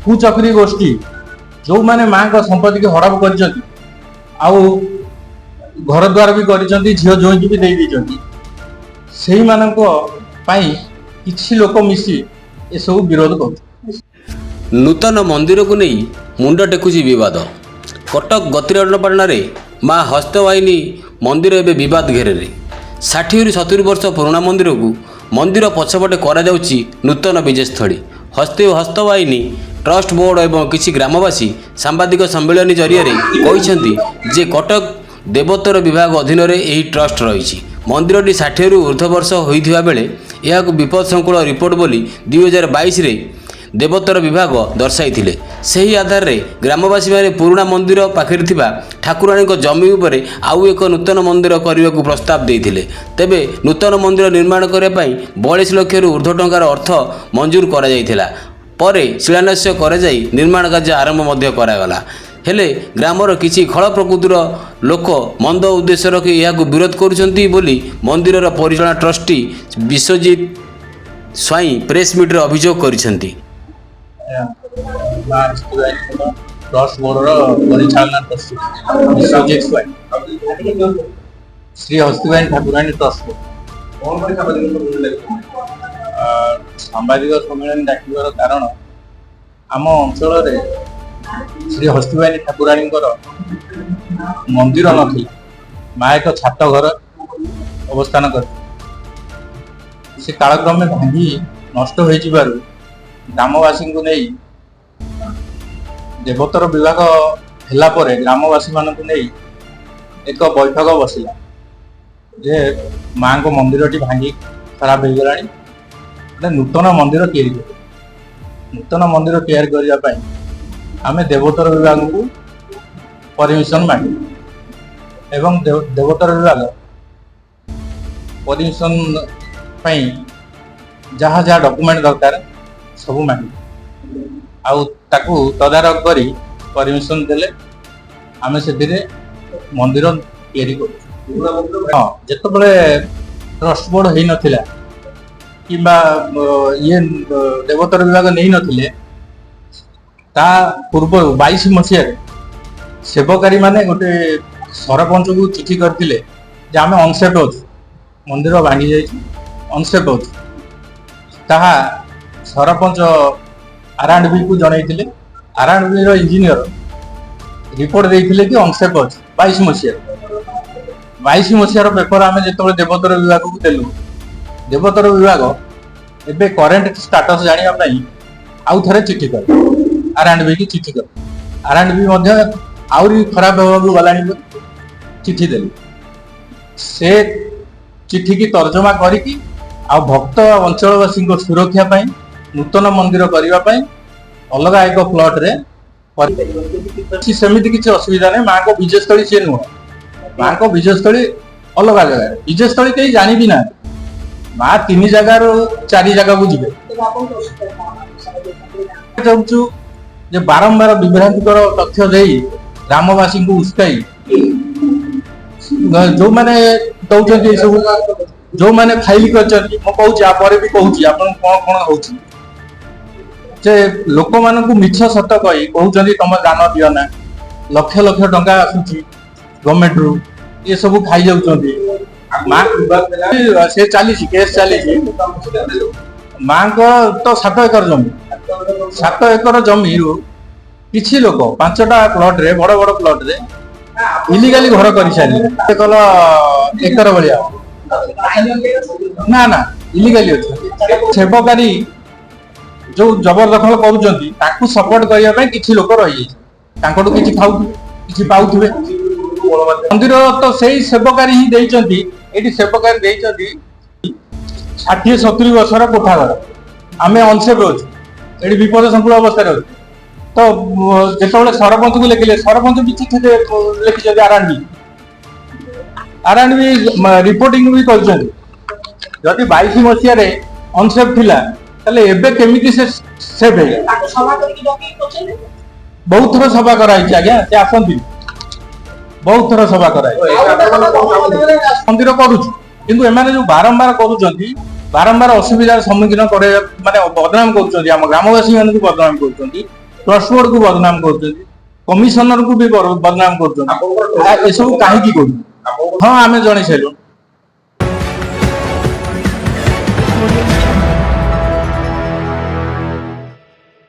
କୁଚକ୍ରୀ ଗୋଷ୍ଠୀ ଯେଉଁମାନେ ମାଙ୍କ ସମ୍ପତ୍ତିକି ହଡ଼ପ କରିଛନ୍ତି ଆଉ ଘର ଦ୍ୱାର ବି କରିଛନ୍ତି, ଝିଅ ଜୋଇଁକି ବି ଦେଇ ଦେଇଛନ୍ତି, ସେଇମାନଙ୍କ ପାଇଁ କିଛି ଲୋକ ମିଶି ଏସବୁ ବିରୋଧ କରୁଛନ୍ତି। ନୂତନ ମନ୍ଦିରକୁ ନେଇ ମୁଣ୍ଡ ଟେକୁଛି ବିବାଦ। କଟକ ଗତିରପାଟଣାରେ ମା ହସ୍ତବାହିନୀ ମନ୍ଦିର ଏବେ ବିବାଦ ଘେରରେ। 60ରୁ 70 ବର୍ଷ ପୁରୁଣା ମନ୍ଦିରକୁ ମନ୍ଦିର ପଛପଟେ କରାଯାଉଛି ନୂତନ ବିଜେସ୍ଥଳୀ। ହସ୍ତବାହିନୀ ଟ୍ରଷ୍ଟ ବୋର୍ଡ ଏବଂ କିଛି ଗ୍ରାମବାସୀ ସାମ୍ବାଦିକ ସମ୍ମିଳନୀ ଜରିଆରେ କହିଛନ୍ତି ଯେ କଟକ ଦେବୋତ୍ତର ବିଭାଗ ଅଧୀନରେ ଏହି ଟ୍ରଷ୍ଟ ରହିଛି। ମନ୍ଦିରଟି 60ରୁ ଉର୍ଦ୍ଧ୍ୱ ବର୍ଷ ହୋଇଥିବା ବେଳେ ଏହାକୁ ବିପଦ ସଂକୁଳ ରିପୋର୍ଟ ବୋଲି 2022ରେ ଦେବୋତ୍ତର ବିଭାଗ ଦର୍ଶାଇଥିଲେ। ସେହି ଆଧାରରେ ଗ୍ରାମବାସୀମାନେ ପୁରୁଣା ମନ୍ଦିର ପାଖରେ ଥିବା ଠାକୁରାଣୀଙ୍କ ଜମି ଉପରେ ଆଉ ଏକ ନୂତନ ମନ୍ଦିର କରିବାକୁ ପ୍ରସ୍ତାବ ଦେଇଥିଲେ। ତେବେ ନୂତନ ମନ୍ଦିର ନିର୍ମାଣ କରିବା ପାଇଁ 42 ଲକ୍ଷରୁ ଉର୍ଦ୍ଧ୍ୱ ଟଙ୍କାର ଅର୍ଥ ମଞ୍ଜୁର କରାଯାଇଥିଲା। ପରେ ଶିଳାନ୍ୟାସ କରାଯାଇ ନିର୍ମାଣ କାର୍ଯ୍ୟ ଆରମ୍ଭ ମଧ୍ୟ କରାଗଲା। ହେଲେ ଗ୍ରାମର କିଛି ଖଳ ପ୍ରକୃତିର ଲୋକ ମନ୍ଦ ଉଦ୍ଦେଶ୍ୟ ରଖି ଏହାକୁ ବିରୋଧ କରୁଛନ୍ତି ବୋଲି ମନ୍ଦିରର ପରିଚାଳନା ଟ୍ରଷ୍ଟି ବିଶ୍ୱଜିତ ସ୍ୱାଇଁ ପ୍ରେସ୍ ମିଟ୍ରେ ଅଭିଯୋଗ କରିଛନ୍ତି। ମା ହସ୍ତବାହିନୀ ଟ୍ରଷ୍ଟ ବୋର୍ଡର ପରିଚାଳନା ଟ୍ରଷ୍ଟି ବିଶ୍ୱଜିତ ସ୍ୱାଇଁ, ଶ୍ରୀ ହସ୍ତିବାହିନୀ ଠାକୁରାଣୀ ଟ୍ରଷ୍ଟ ବୋର୍ଡ। ସାମ୍ବାଦିକ ସମ୍ମିଳନୀ ଡାକିବାର କାରଣ, ଆମ ଅଞ୍ଚଳରେ ଶ୍ରୀ ହସ୍ତିବାହିନୀ ଠାକୁରାଣୀଙ୍କର ମନ୍ଦିର ନଥିଲା। ମା ଏକ ଛାତ ଘର ଅବସ୍ଥାନ କରିଥିଲେ। ସେ କାଳକ୍ରମେ ଭାଙ୍ଗି ନଷ୍ଟ ହୋଇଯିବାରୁ ଗ୍ରାମବାସୀଙ୍କୁ ନେଇ, ଦେବୋତ୍ତର ବିଭାଗ ହେଲା ପରେ ଗ୍ରାମବାସୀ ମାନଙ୍କୁ ନେଇ ଏକ ବୈଠକ ବସିଲା ଯେ ମାଙ୍କ ମନ୍ଦିରଟି ଭାଙ୍ଗି ଖରାପ ହେଇଗଲାଣି, ଗୋଟେ ନୂତନ ମନ୍ଦିର ତିଆରି କରିବ। ନୂତନ ମନ୍ଦିର ତିଆରି କରିବା ପାଇଁ ଆମେ ଦେବୋତ୍ତର ବିଭାଗକୁ ପରମିଶନ ମାଗିଲୁ ଏବଂ ଦେବୋତ୍ତର ବିଭାଗ ପରମିଶନ ପାଇଁ ଯାହା ଯାହା ଡକୁମେଣ୍ଟ ଦରକାର ସବୁ ମାଗିଲୁ ଆଉ ତାକୁ ତଦାରଖ କରି ପରମିଶନ ଦେଲେ। ଆମେ ସେଥିରେ ମନ୍ଦିର ତିଆରି କରୁଛୁ। ହଁ, ଯେତେବେଳେ ଟ୍ରଷ୍ଟ ବୋର୍ଡ ହେଇନଥିଲା କିମ୍ବା ଇଏ ଦେବୋତ୍ତର ବିଭାଗ ନେଇନଥିଲେ, ତା ପୂର୍ବରୁ 22 ମସିହାରେ ସେବକାରୀ ମାନେ ଗୋଟେ ସରପଞ୍ଚକୁ ଚିଠି କରିଥିଲେ ଯେ ଆମେ ଅନସେଫ୍ ଅଛୁ, ମନ୍ଦିର ଭାଙ୍ଗି ଯାଇଛି, ଅନସେଫ୍ ଅଛୁ। ତାହା ସରପଞ୍ଚ ଆର୍ ଆଣ୍ଡ ବି କୁ ଜଣେଇଥିଲେ। ଆର୍ ଆଣ୍ଡ ବି ର ଇଞ୍ଜିନିୟର ରିପୋର୍ଟ ଦେଇଥିଲେ କି ଅନସେଫ୍ ଅଛି 22 ମସିହାରେ। 22 ମସିହାର ପେପର ଆମେ ଯେତେବେଳେ ଦେବୋତ୍ତର ବିଭାଗକୁ ଦେଲୁ, ଦେବୋତ୍ତର ବିଭାଗ ଏବେ କରେଣ୍ଟ ଷ୍ଟାଟସ ଜାଣିବା ପାଇଁ ଆଉ ଥରେ ଚିଠି କଲେ, ଆର୍ ଆଣ୍ଡ ବି କି ଚିଠି କଲେ। ଆର୍ ଆଣ୍ଡ ବି ମଧ୍ୟ ଆହୁରି ଖରାପ ହେବାକୁ ଗଲାଣି ବୋଲି ଚିଠି ଦେଲେ। ସେ ଚିଠିକି ତର୍ଜମା କରିକି ଆଉ ଭକ୍ତ ଅଞ୍ଚଳବାସୀଙ୍କ ସୁରକ୍ଷା ପାଇଁ ନୂତନ ମନ୍ଦିର କରିବା ପାଇଁ ଅଲଗା ଏକ ପ୍ଲଟରେ। ସେମିତି କିଛି ଅସୁବିଧା ନାହିଁ। ମାଙ୍କ ବିଜୟସ୍ଥଳୀ ସିଏ ନୁହଁ, ମାଙ୍କ ବିଜୟସ୍ଥଳୀ ଅଲଗା ଜାଗାରେ। ବିଜୟସ୍ଥଳୀ କେହି ଜାଣିବି ନାହାନ୍ତି। ମା ତିନି ଜାଗାରୁ ଚାରି ଜାଗାକୁ ଯିବେ। ଚାହୁଁଛୁ ଯେ ବାରମ୍ବାର ବିଭ୍ରାନ୍ତିକର ତଥ୍ୟ ଦେଇ ଗ୍ରାମବାସୀଙ୍କୁ ଉସ୍କାଇ ଯୋଉମାନେ ଦଉଛନ୍ତି, ଏସବୁ ଯୋଉମାନେ ଫାଇଲ କରିଛନ୍ତି, ମୁଁ କହୁଛି, ଆ ପରେ ବି କହୁଛି ଆପଣଙ୍କୁ କଣ କଣ ହଉଛି ଯେ ଲୋକମାନଙ୍କୁ ମିଛ ସତ କହି କହୁଛନ୍ତି ତମ ଦାନ ଦିଅ ନା, ଲକ୍ଷ ଲକ୍ଷ ଟଙ୍କା ଆସୁଛି ଗଭର୍ଣ୍ଣମେଣ୍ଟରୁ, ଏସବୁ ଖାଇଯାଉଛନ୍ତି ମା। ସେ ଚାଲିଛି, କେସ୍ ଚାଲିଛି। ମାଙ୍କ ତ 7 ଏକର ଜମି। 7 ଏକର ଜମିରୁ କିଛି ଲୋକ ପାଞ୍ଚଟା ପ୍ଲଟରେ, ବଡ ବଡ ପ୍ଲଟରେ ଇଲିଗାଲି ଘର କରିସାରିଲେ। କଲ ଏକର ଭଳିଆ। ନା ନା, ଇଲିଗାଲି ଅଛି। ସେବକାରୀ ଯୋଉ ଜବରଦଖଲ କରୁଛନ୍ତି, ତାକୁ ସପୋର୍ଟ କରିବା ପାଇଁ କିଛି ଲୋକ ରହିଯାଇଛି। ତାଙ୍କଠୁ କିଛି ଖାଉଥିବେ, କିଛି ପାଉଥିବେ। ମନ୍ଦିର ତ ସେଇ ସେବକାରୀ ହିଁ ଦେଇଛନ୍ତି। ଏଇଠି ସେବକାରୀ ଦେଇଛନ୍ତି 60-70 ବର୍ଷର କୋଠା ଘର। ଆମେ ଅନସେଫ୍ ଅଛୁ ଏଠି, ବିପଦ ସଂକୁଳ ଅବସ୍ଥାରେ ଅଛୁ। ତ ଯେତେବେଳେ ସରପଞ୍ଚକୁ ଲେଖିଲେ, ସରପଞ୍ଚ ବି ଚିଠି ଲେଖିଛନ୍ତି। ଆର୍ ଆଣ୍ଡ ବି ରିପୋର୍ଟିଂ ବି କରିଛନ୍ତି। ଯଦି 22 ମସିହାରେ ଅନସେଫ୍ ଥିଲା, ତାହେଲେ ଏବେ କେମିତି ସେ ସେଫ୍ ହେଇଗଲା? ତାକୁ ସଭା କରିକି ଡକେଇକି ପଚାରିଲେ? ବହୁତ ଥର ସଭା କରାହେଇଛି ଆଜ୍ଞା, ସେ ଆସନ୍ତି। ବହୁତ ଥର ସଭା କରାହେଇଛି। ମନ୍ଦିର କରୁଛୁ, କିନ୍ତୁ ଏମାନେ ଯୋଉ ବାରମ୍ବାର କରୁଛନ୍ତି, ବାରମ୍ବାର ଅସୁବିଧାର ସମ୍ମୁଖୀନ କରେଇବା, ମାନେ ବଦନାମ କରୁଛନ୍ତି, ଆମ ଗ୍ରାମବାସୀ ମାନଙ୍କୁ ବଦନାମ କରୁଛନ୍ତି। ଟ୍ରଷ୍ଟ ବୋର୍ଡକୁ ବଦନାମ କରୁଛନ୍ତି, କମିଶନରକୁ ବି ବଦନାମ କରୁଛନ୍ତି। ଏସବୁ କାହିଁକି କରୁଛନ୍ତି? ହଁ, ଆମେ ଜଣେଇ ସାରିଲୁ। Audio